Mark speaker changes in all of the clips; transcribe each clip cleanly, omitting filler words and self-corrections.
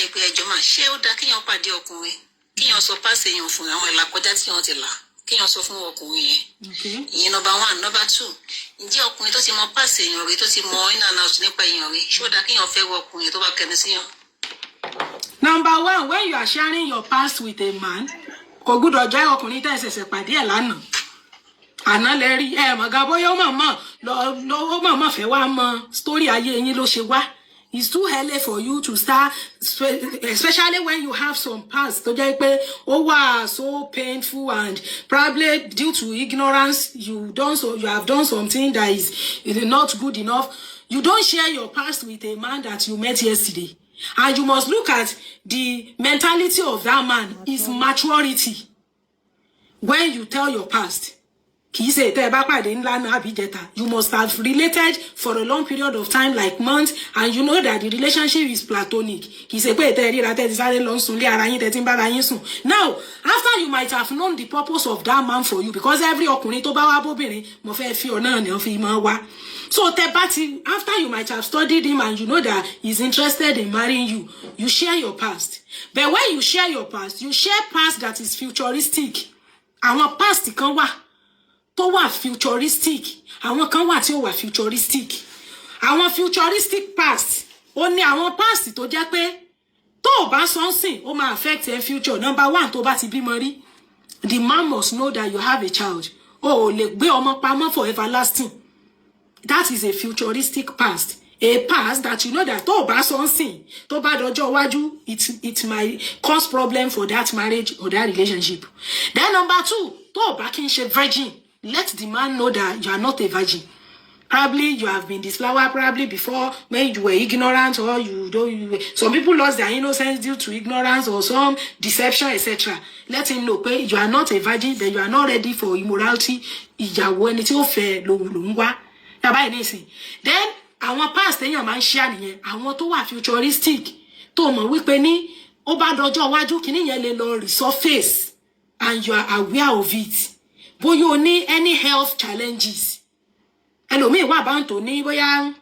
Speaker 1: Báyìí pé ẹjọ́ máa ṣé ó dáa kéèyàn pàdé ọkùnrin, kéèyàn sọ past èèyàn fún àwọn ìlà kọjá tí wọ́n ti là, kéèyàn sọ fún ọkùnrin yẹn? Ìyẹn number one. Number two, ǹjẹ́ ọkùnrin tó ti mọ past èèyàn rí, tó ti mọ in and out nípa èèyàn rí, ṣé ó dáa kéèyàn fẹ́ wọ ọkùnrin tó bá kẹnu síyàn?
Speaker 2: Number one, when you are sharing your past with a man, kò gbúdọ̀ jẹ́ ọkùnrin tẹ́ ẹ ṣẹ̀ṣẹ̀ pàdé ẹ̀ lánàá. Àná lẹ rí ẹ mọ̀ gan, bóyá ó mọ̀ mọ̀ lọ lọ, ó mọ̀ mọ̀ fẹ́ wá mọ story ayé yín ló ṣe wá. It's too early for you to start, especially when you have some past tó jẹ́ pé ó wà so painful and probably due to ignorance you have done something that is not good enough. You don't share your past with a man that you met yesterday, and you must look at the mentality of that man, his maturity, when you tell your past. Kì í ṣe ìtẹ́ ẹ bá pàdé ńlá náà àbí jẹta. You must have related for a long period of time, like months, and you know that the relationship is platonic. Kì í ṣe pé ìtẹ́ ríra tẹ́ ti sáré lọ ń sùn lé ara yín, tẹ́ ti ń bára yín sùn. Now, after you might have known the purpose of that man for you, because every ọkùnrin tó bá wá bóbìnrin, mo fẹ́ fi ọ náà ni wọ́n fi máa wá. So tẹ́ bá ti, after you might have studied him and you know that he's interested in marrying you, you share your past. But when you share your past, you share past that is futuristic. Àwọn past kan wà tó wà futuristic, àwọn kan wà tí ó wà futuristic. Àwọn futuristic past, ó ní àwọn past tó jẹ́ pé tó o bá sọ ń sìn, ó máa affect ẹ future. Number one, tó bá ti bímọ rí, the man must know that you have a child. O ò lè gbé ọmọ pamọ́ for everlasting. That is a futuristic past, a past that you know that tó o bá sọ ń sìn, tó bá dọjọ́ iwájú, it might cause problem for that marriage or that relationship. Then number two, tó o bá kí n ṣe virgin, let the man know that you are not a virgin. Probably you have been disflowered, probably before when you were ignorant or you don't you, some people lost their innocence due to ignorance or some deception, etc. Let him know pé you are not a virgin, that you are not ready for immorality. Ìyàwó ẹni tí ó fẹ́ lòun lòun wá yàrá yìí nísìn. Then àwọn past èèyàn máa ń ṣe àníyàn, àwọn tó wà futuristic, tó mọ̀ wípé ní ó bá dọjọ́ iwájú, kíní yẹn lè lọ resurface and you are aware of it. Bóyá o ní any health challenges, ẹlòmíì wà bá ń tò ní, bóyá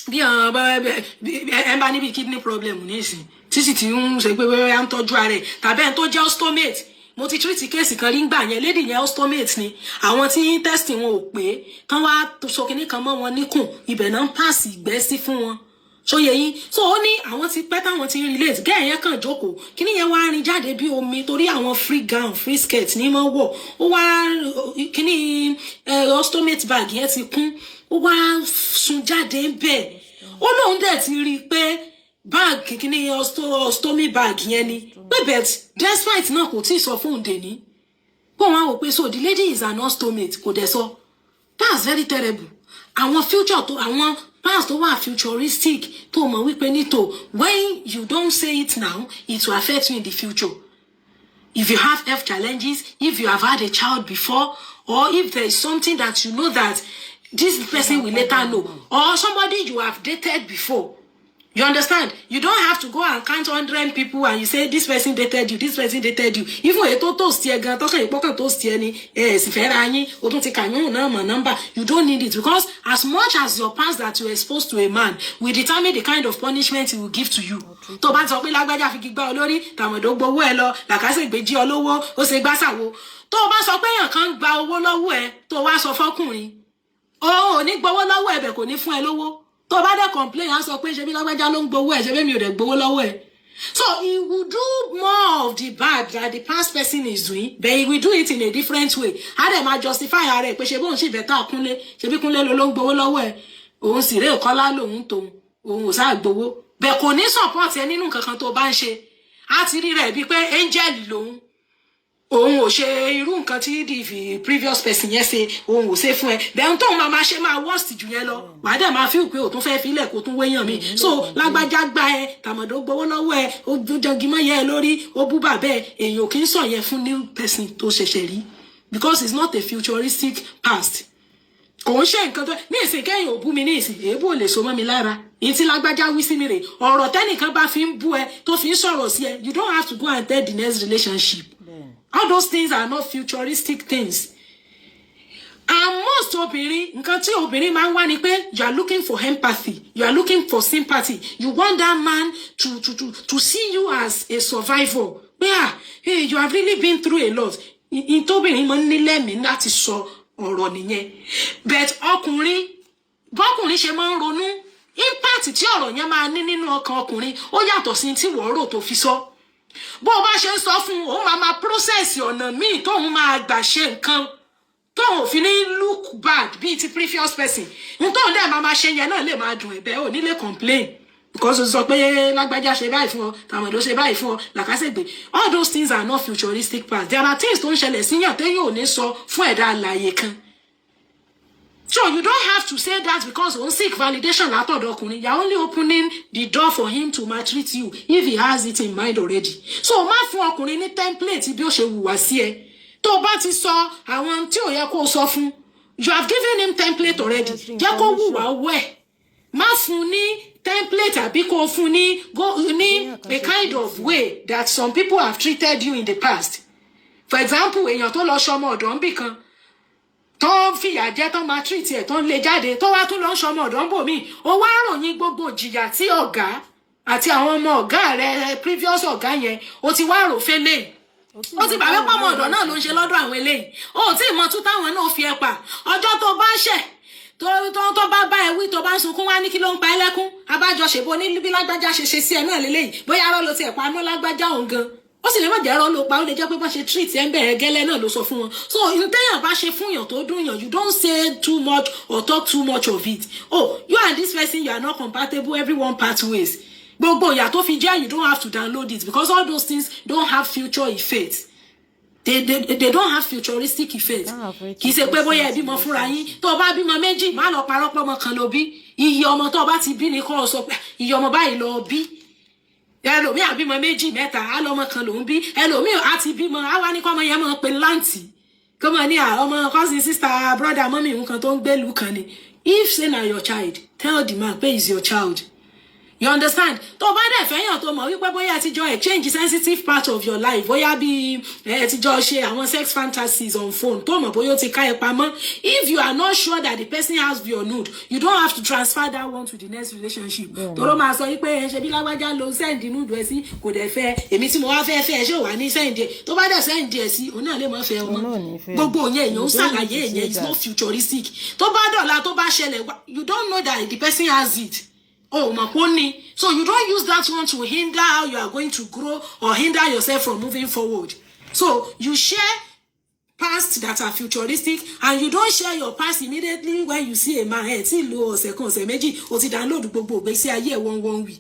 Speaker 2: bí ẹ bá níbi kidney problem nísìn, tí sì ti ń ṣe pé bóyá ń tọ́jú ara ẹ̀, tàbí ẹni tó jẹ́ ostomate. Mo ti treat case kan rí ngbà yẹn, lady yẹn, ostomate ni. Àwọn tí testing wọn ò pé kán wá sọ kinní kan mọ́ wọn níkùn, ibẹ̀ náà ń pass ìgbẹ́ sí fún wọn. Ṣóye yín? So ó ní àwọn ti pẹ́ táwọn ti ń relate. Gẹ́ẹ̀ yẹn kàn jókòó, kíní yẹn wá rin jáde bí omi, torí àwọn free gown, free skirt ní mọ́ wọ̀. Ó wá kíní ostomate bag yẹn ti kún, ó wá sun jáde ń bẹ̀. Ó lóun dẹ̀ ti rí i pé bag kíní ostomy bag yẹn ni pé, but despite náà, kò tí ì sọ fóun dèní kó wọn wò pé, so the lady is an ostomate, kò dẹ̀ sọ. That's very terrible. Àwọn future tó, àwọn past tó wà futuristic, tó mọ̀ wípé nítò, when you don't say it now, it will affect you in the future. If you have health challenges, if you have had a child before, or if there is something that you know that this person will later know, or somebody you have dated before. You understand? You don't have to go and count 100 people and you say this person dated you, this person dated you. Even ètò tó sí ẹ gan, tọkàn ìpọkàn tó sí ẹ ni ẹ sì fẹ́ ra yín, o tún ti kàyún náà mọ̀ nọ́mbà. You don't need it, because as much as your past that you expose to a man will determine the kind of punishment he will give to you. Tó bá ti sọ pé lágbájá fi gbígbá olórí, tàmọ̀dó gbowó ẹ lọ, làkàṣègbè jí ọ lówó, ó ṣe gbàṣàwo. Tó o bá sọ pé èèyàn kan gba owó lọ́wọ́ ẹ, tó o wá sọ fọ́kùnrin, o ò ní gbowó lọ́wọ́ ẹ bẹ̀, kò ní fún ẹ lówó. Tó bá dẹ̀ complain, á sọ pé ṣebí lágbájá ló ń gbowó ẹ̀, ṣebí mi ò dẹ̀ gbowó lọ́wọ́ ẹ̀. So he will do more of the bad that the past person is doing, but he will do it in a different way. Á dẹ̀ máa justify ara ẹ̀ pé ṣe bóun sì better Kúnlé, ṣebí Kúnlé ló ń gbowó lọ́wọ́ ẹ̀, òun sì rèé Kọ́lá lòun tóun òun ò sáà gbowó bẹ́ẹ̀. Kò ní support ẹ nínú nǹkan kan tó bá ń ṣe. Á ti rí rẹ̀ bíi pé angel lòun, òun ò ṣe irú nǹkan tí the previous person yẹn ṣe, òun ò ṣe fún ẹ. Then tóun máa máa ṣe máa worst jù yẹn lọ. Wàá dẹ̀ máa feel pé òtún fẹ́ filẹ̀ kó tún wéyàn mi. So lágbájá gbá ẹ, tàmọ̀dó gbowó lọ́wọ́ ẹ, ó jọgi mọ́ yẹ ẹ lórí, ó bú bàbá ẹ. Èèyàn kì í sọ yẹn fún new person tó ṣẹ̀ṣẹ̀ rí, because it's not a futuristic past. Kò ń ṣe nǹkan tó ní ìsìn kẹ́yìn ò bú mi ní ìsìn, èébú ò lè so mọ́ mi lára. Ìyí tí lágbájá wí sí mi rè, ọ̀rọ̀ tẹ́nìkan bá fi ń bú ẹ, tó fi ń sọ̀rọ̀ sí ẹ, you don't have to go and tell the next relationship. All those things are not futuristic things. And most obìnrin, nǹkan tí obìnrin máa ń wá ni pé you are looking for empathy, you are looking for sympathy. You want that man to see you as a survivor, pé, "Ah, hey, you have really been through a lot." In tóbìnrin máa ń ní lẹ́mìí láti sọ ọ̀rọ̀ nìyẹn. But ọkùnrin, bọ́kùnrin ṣe máa ń ronú, impact tí ọ̀rọ̀ yẹn máa ní nínú ọkàn ọkùnrin, ó yàtọ̀ sí tí wọ́n rò tó fi sọ. Bó o bá ṣe ń sọ fún un, òun máa máa process ọ̀nà míì tóun máa gbà ṣe nǹkan tóun ò fi ní look bad bíi ti previous person. N tóun dẹ̀ máa máa ṣe yẹn náà lè máa dùn ẹ̀bẹ̀, ò ní lè complain because o sọ pé lágbájá ṣe báyìí fún ọ, tàmọ̀dó ṣe báyìí fún ọ, làkàṣègbè. All those things are not futuristic past. There are things tó ń ṣẹlẹ̀ síyàn téyàn ò ní sọ fún ẹ̀dá alààyè kan. So you don't have to say that because òun seek validation látọ̀dọ̀ ọkùnrin. You are only opening the door for him to maltreat you if he has it in mind already. So má fún ọkùnrin ní template bí ó ṣe hùwà sí ẹ. Tó o bá ti sọ àwọn tí ò yẹ kó o sọ fún, you have given him template already. Jẹ́ kó hùwà owó ẹ̀. Má fún ní template àbí kó o fún ní go ní a kind of way that some people have treated you in the past. For example, èèyàn tó lọ ṣọmọ ọ̀dọ̀ ń bì kan, tó ń fìyà jẹ, tó máa treat ẹ̀, tó ń lé jáde, tó wá tún lọ ń ṣọmọ ọ̀dọ̀ ń bò míì, ó wá ròyìn gbogbo ìjìyà tí ọ̀gá àti àwọn ọmọ ọ̀gá rẹ̀, previous ọ̀gá yẹn, ó ti wá rò fẹ́lẹ̀, ó ti bàbá pọ́mọ ọ̀dọ̀ náà ló ń ṣe lọ́dọ̀ àwọn eléyìí. Ó tí ì mọ tún táwọn náà fi ẹ pa. Ọjọ́ tó bá ṣẹ̀, tó bá bá ẹ wí, tó bá ń sunkún, wá ní kí ló ń pa ẹ́ lẹ́kún? Abájọ ṣèbó ní bí lágbájá ṣe ṣe sí ẹ náà lélẹ́yìí. Bóyá arọ́ ló tiẹ̀ pa mọ́ lágbájá òun gan, ó sì lè má jẹ́ ẹ̀rọ ló pa. Ó lè jẹ́ pé bọ́n ṣe treat ẹ̀ ń bẹ̀rẹ̀ gẹ́lẹ́ náà ló sọ fún wọn. So téèyàn bá ṣe fún yàn tó dùn yàn, you don't say too much or talk too much of it. Oh, you and this person, you are not compatible, everyone part ways. Gbogbo ìyà tó fi jẹ́, you don't have to download it because all those things don't have future effect. They don't have futuristic effect. Kì í ṣe pé bóyá ẹ bímọ fúnra yín. Tó o bá bímọ méjì, má lọ parọ́ pé ọmọ kan ló bí. Iye ọmọ tó o bá ti bí ni kó o sọ pé iye ọmọ báyìí lọ bí. Ẹlòmíì àbímọ méjì, mẹ́ta, á lọmọ kan lòún bí. Ẹlòmíì á ti bímọ, á wá ní kọ́mọ yẹn máa pe láǹtì, kọ́mọ ní ọmọ cousin, sister, brother, mummy nǹkan tó ń gbélùú kan ni. If say na your child, tell the man pé is your child. You understand? Tó o bá dẹ̀ fẹ́yàn tó mọ̀ wípé bóyá ẹ ti jọ exchange sensitive part of your life, bóyá bí ẹ ti jọ ṣe àwọn sex fantasies on phone, tó mọ̀ bóyá ó ti ká ẹ pamọ́, if you are not sure that the person has your nude, you don't have to transfer that one to the next relationship. Tóró máa sọ wípé ẹ ṣe bí lágbájá ló send nude ẹ sí, kò dẹ̀ fẹ́ èmi tí mo wá fẹ́ fẹ́ ẹ, ṣé ò wá ní send ẹ? Tó bá dẹ̀ send ẹ sí, òun náà lè má fẹ́ ọmọ. Gbogbo yẹn, èèyàn ń ṣàlàyé ìyẹn is not futuristic. Tó bá dọ̀la, tó bá ṣẹlẹ̀, you don't know that the person has it. Oh, mọ̀ pé ó ní. So you don't use that one to hinder how you are going to grow or hinder yourself from moving forward. So you share past that are futuristic and you don't share your past immediately when you see a man. Ẹ̀ tí lo ọ̀sẹ̀ kan, ọ̀sẹ̀ méjì, o ti download gbogbo ìgbésí ayé ẹ̀ one one week,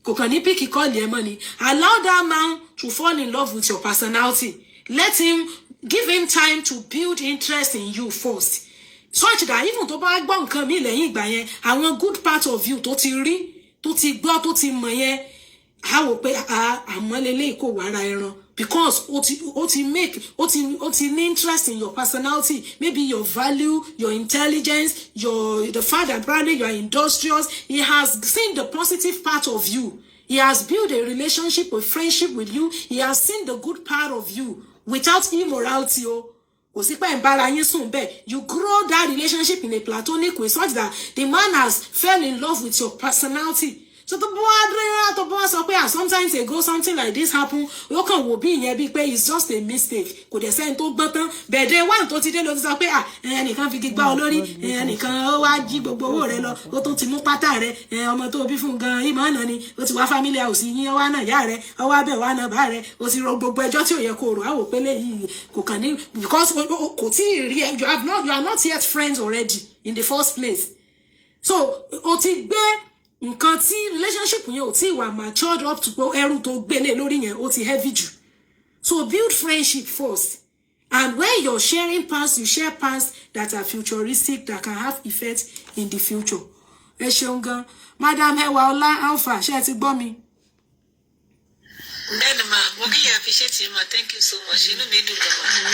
Speaker 2: kò kàn ní pick call ẹ̀ mọ́ ni. Allow that man to fall in love with your personality. Let him, give him time to build interest in you first, such that even tó bá gbọ́ nǹkan mi lẹ́yìn ìgbà yẹn, àwọn good part of you tó ti rí, tó ti gbọ́, tó ti mọ̀ yẹn, á wò pé àmọ́ lélẹ́yìí kò wára ẹran, because ó ti make ó ti ní interest in your personality, maybe your value, your intelligence, your the fact that probably you are industrious. He has seen the positive part of you. He has built a relationship, a friendship with you. He has seen the good part of you without immorality o. Kò sí pé ń bára yín sùn bẹ́ẹ̀. You grow that relationship in a platonic way such that the man has fell in love with your personality. So tó bá wá dúró, tó bá wá sọ pé, "Ah, sometimes ago something like this happen," ó kàn wò bí ìyẹn bíi pé it's just a mistake. Kò dẹ̀ sẹ́ni tó gbọ́n tán. Bẹ̀ẹ̀dẹ̀ wà tó ti dé ló ti sọ pé, ah, ẹnìkan fi gbá ọ lórí, ẹnìkan ó wá jí gbogbo owó rẹ lọ, ó tún ti mú pátá rẹ, ọmọ tó bí fún gan ìmọ̀ ọ̀nà ni ó ti wá family house yín, ó wá náà yá rẹ, ó wá bẹ̀ wá náà bá rẹ, ó ti rọ gbogbo ẹjọ́ tí ò yẹ kó rò. Á wò pé léyìí kò kàn ní because kò tí ì rí ẹ. You are not yet friends already in the first place. So o ti gbé nǹkan tí relationship yẹn ò tí ì wà matured up to pé ẹrù tó gbélé lórí yẹn, ó ti heavy jù. So build friendship first, and when you're sharing past, you share past that are futuristic, that can have effect in the future. Ẹ ṣeun gan. Madam Ẹwà Ọlá Alpha, ṣé ẹ ti gbọ́ mi?
Speaker 1: Bẹ́ẹ̀ni ma, mo kí yà appreciate you ma. Thank you so much. Inú mi dùn gan ma.